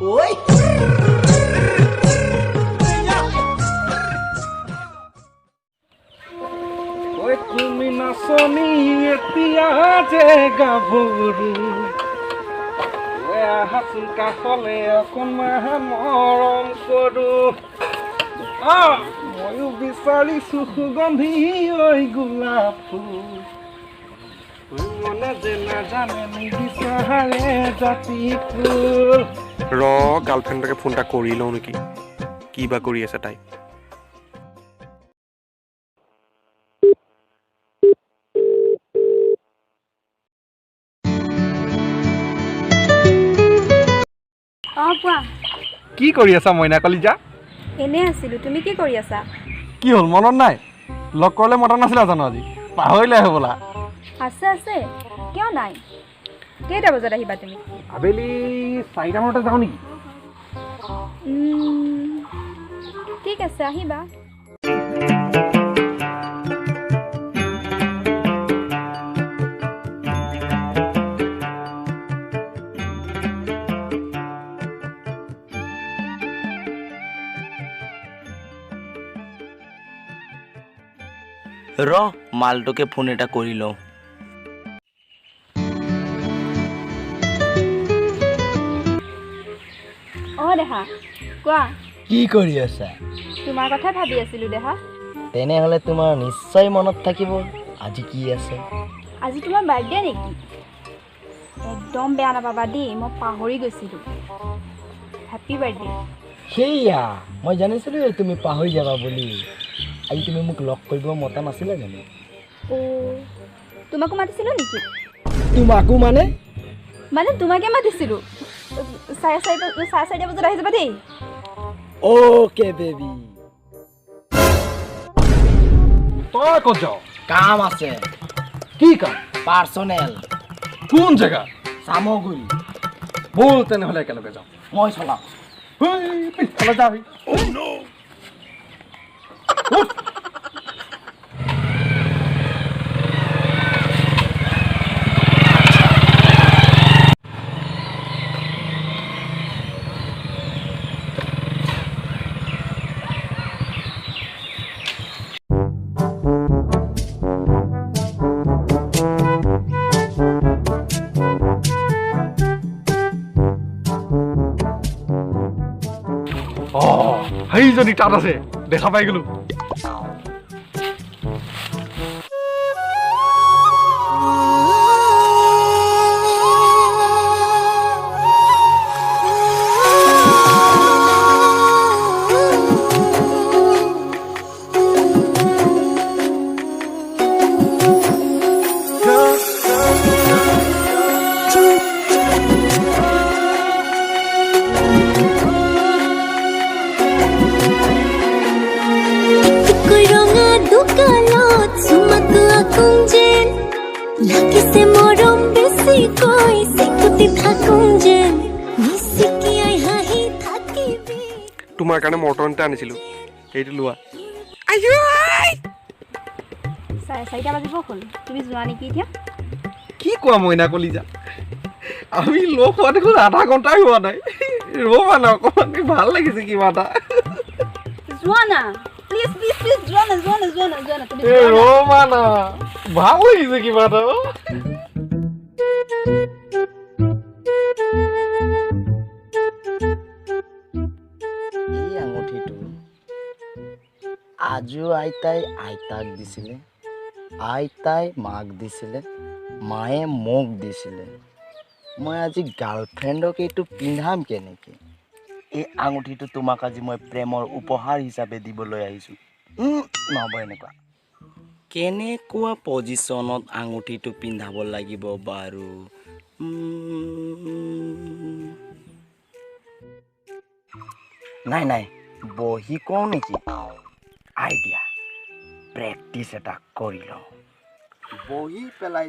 Oi! ঐ তুমি নাচনী, এতিয়া যে গাভৰু, ঐ আহাচোন কাষলে, অকণমান মৰম কৰোঁ। ময়ো বিচাৰিছো সুগন্ধি, ঐ গোলাপ ফুল। ঐ মনে যে নাজানে, নিবিচাৰে জাতি ফুল। ৰ, গাৰ্লফ্ৰেণ্ডকে ফোন এটা কৰি লওঁ নেকি? কি বা কৰি আছে তাই। অঁ, কোৱা। কি কৰি আছা মইনা কলিজা? এনেই আছিলোঁ, তুমি কি কৰি আছা? কি হ'ল, মনত নাই? লগ কৰিলে মতা নাছিলা জানো? আজি পাহৰিলে হ'বলা। আছে আছে, কিয় নাই। কেইটা বজাত আহিবা তুমি? আবেলি 4টামানতে যাওঁ নেকি? ঠিক আছে, আহিবা। ৰ, মালটোকে ফোন এটা কৰি লওঁ। অঁ দেহা, কোৱা। কি কৰি আছা? তোমাৰ কথাই ভাবি আছিলোঁ দেহা। তেনেহ'লে তোমাৰ নিশ্চয় মনত থাকিব আজি কি আছে। আজি তোমাৰ বাৰ্থডে নেকি? একদম বেয়া নাপাবা দেই, মই পাহৰি গৈছিলোঁ। Happy birthday. সেইয়া মই জানিছিলোঁ তুমি পাহৰি যাবা বুলি। আজি তুমি মোক লগ কৰিব মতা নাছিলা জানো? অ', তোমাকো মাতিছিলোঁ নেকি? তোমাকো মানে? মানে তোমাকে মাতিছিলোঁ। 4:30, 4:30 বজাত আহি যাবা দেই। Okay baby. তই ক'ত যাৱ? কাম আছে। কি কাম? পাৰ্চনেল। কোন জেগা? চামগুৰি। ব'ল তেনেহ'লে একেলগে যাওঁ। মই চলাম। পিছফালে যাবি। উঠ। অঁ, সেইজনী তাত আছে, দেখা পাই গ'লো। ৰঙা দোকানত চুমাক আকুম যেন লাগিছে, মৰম বেছিকৈ চিকুতি থাকোম যেন, মিচিকিয়াই হাঁহি থাকিবি। তোমাৰ কাৰণে মৰ্টন এটা আনিছিলোঁ, এইটো লোৱা। 4:30 বাজিব হ'ল, তুমি যোৱা নেকি এতিয়া? কি কোৱা মইনা কলিজা, আমি লগ হোৱা দেখোন আধা ঘণ্টাই হোৱা নাই। ৰ'বা না অকণমান, ভাল লাগিছে কিবা এটা। যোৱা না, প্লিজ প্লিজ প্লিজ, যোৱা না, যোৱা না, যোৱা না, যোৱা না তুমি। এই যোৱা না। ৰ'বা না, ভাল লাগিছে কিবা এটা। এই আঙুঠিটো আজো আইতাই আইতাক দিছিলে, আইতাই মাক দিছিলে, মায়ে মোক দিছিলে। মই আজি গাৰ্লফ্ৰেণ্ডক এইটো পিন্ধাম কেনেকৈ? এই আঙুঠিটো তোমাক আজি মই প্ৰেমৰ উপহাৰ হিচাপে দিবলৈ আহিছোঁ। নহ'ব, এনেকুৱা কেনেকুৱা পজিশ্যনত আঙুঠিটো পিন্ধাব লাগিব বাৰু? নাই নাই, বহি কওঁ নেকি? আইডিয়া, প্ৰেক্টিচ এটা কৰি লওঁ। বহি পেলাই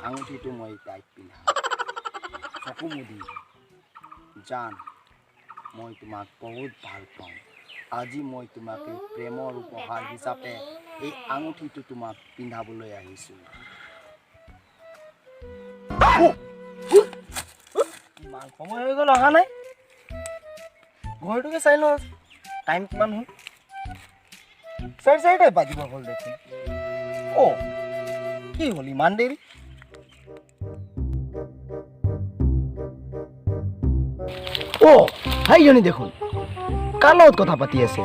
আঙুঠিটো মই তাইক পিন্ধাম, চকু মুদি। জান, মই তোমাক বহুত ভাল পাওঁ। আজি মই তোমাক এই প্ৰেমৰ উপহাৰ হিচাপে এই আঙুঠিটো তোমাক পিন্ধাবলৈ আহিছোঁ। ইমান সময় হৈ গ'ল, অহা নাই। ঘৰটোকে চাই লওঁ। টাইম কিমান হ'ল? 4:30টাই বাজিব হ'ল দেখোন। অ' কি হ'ল, ইমান দেৰি? অ' সেইজনী দেখোন কাৰ লগত কথা পাতি আছে?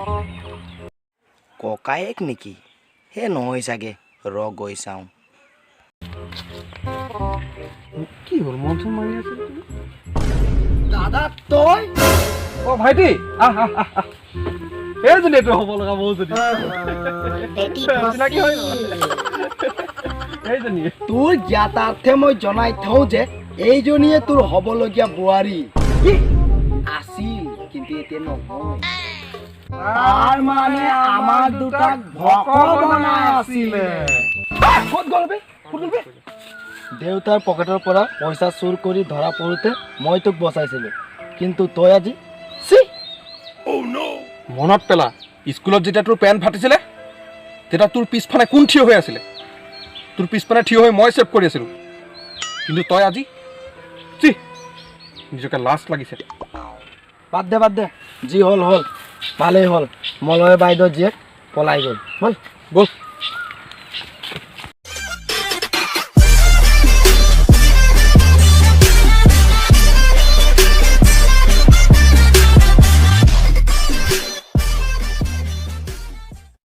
ককায়েক নেকি? হে নহয় চাগে, ৰ গৈ চাওঁ। কি হ'ল, মন চন মাৰি আছে? দাদা, তই? অ ভাইটি, আহ আহ আহ, আহ। এইজনী এইটো হ'ব লগা বৌজনী, চিনাকি হৈ গ'ল। এইজনী। তোৰ জ্ঞাতাৰ্থে মই জনাই থওঁ যে এইজনীয়ে তোৰ হ'বলগীয়া বোৱাৰী কি আছিল, কিন্তু এতিয়া নহয়। তাৰ মানে আমাৰ দুটাক ভক বনাই আছিলে। ক'ত গ'ল বে? ক'ত গ'ল বে? দেউতাৰ পকেটৰ পৰা পইচা চুৰ কৰি ধৰা পৰোঁতে মই তোক বচাইছিলো, কিন্তু তই আজি চি। মনত পেলা, স্কুলত যেতিয়া তোৰ পেণ্ট ফাটিছিলে তেতিয়া তোৰ পিছফালে কোন থিয় হৈ আছিলে? তোৰ পিছফালে থিয় হৈ মই ছেভ কৰি আছিলোঁ, কিন্তু তই আজি চি, নিজকে লাজ লাগিছে। বাদ দে, বাদ দে, যি হ'ল হ'ল, ভালেই হ'ল। মলয় বাইদেউ জীয়েক পলাই গ'ল। ব'ল। ব'ল।